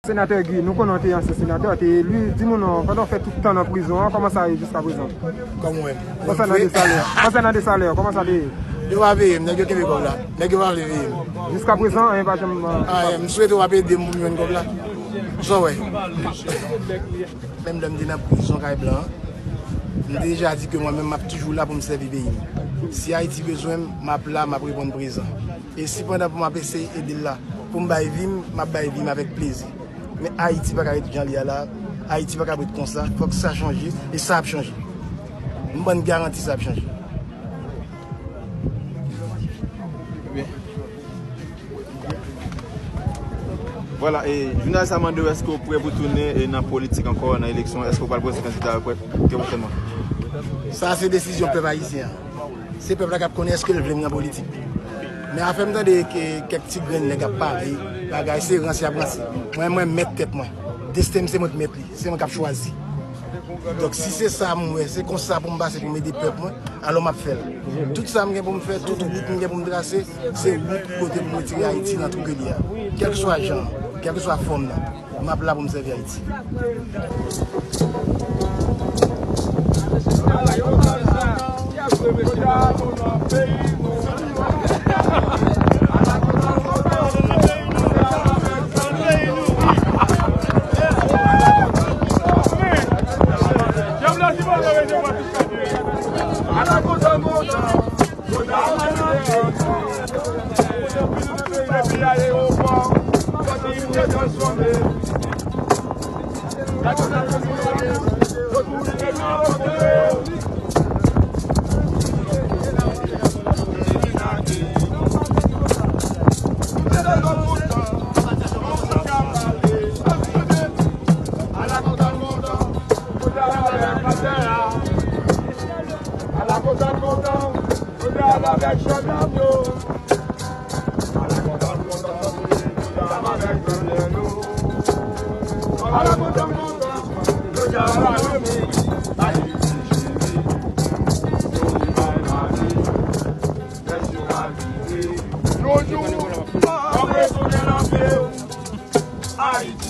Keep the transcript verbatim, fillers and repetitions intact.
Senatè Guy, nou konnen w te ansyen senatè, w te eli, di nou non, pandan w fè tout tan nan prizon an, kòman sa ye jiska prezan? Kòman w wè m? Konsènan de salè, konsènan de salè, kòman sa te ye? Yo pa peye m, nèg yo kenbe kòb la. Nèg yo pa vle peye m. Jiska prezan, anyen pa janm, ah, m swete w ap ede m pou m jwenn kòb la. Sa w wè? Menm lè m te nan prizon kay blan an, m te deja di ke mwen menm m ap toujou la pou m sèvi peyi m. Si Ayiti bezwen m, m ap la, m ap reponn prezan. E si pandan pou m ap eseye ede l la, pou m bay vi m, m ap bay vi m avèk plezi. Men Ayiti pa ka ret jan l ye a la. Ayiti pa ka ret konsa. Fòk sa chanje. E sa ap chanje. M ban n garanti sa ap chanje. Vwala, e jounalis la mande w èske w prè pou tounen e nan politik ankò, nan eleksyon, èske w pral poze kandida ke pwochènman? Sa se desizyon pèp ayisyen an. Se pèp la k ap konnen èske l vle m nan politik. Men afè m tande ke kèk ti grenn nèg ap pale, bagay se ranse y ap ranse. Mwen, mwen mèt tèt mwen. Desten m se mwen k mèt li. Se mwen k ap chwazi. Donk, si se sa m wè, se konsa pou m pase pou m ede pèp mwen, alò m ap fè l. Tout sa m gen pou m fè, tout wout m gen pou m trase, se wout kote pou m retire Ayiti nan twou ke l ye a. Kèlkeswa jan, kèlkeswa fòm nan, m ap la pou m sèvi Ayiti. Ayiti.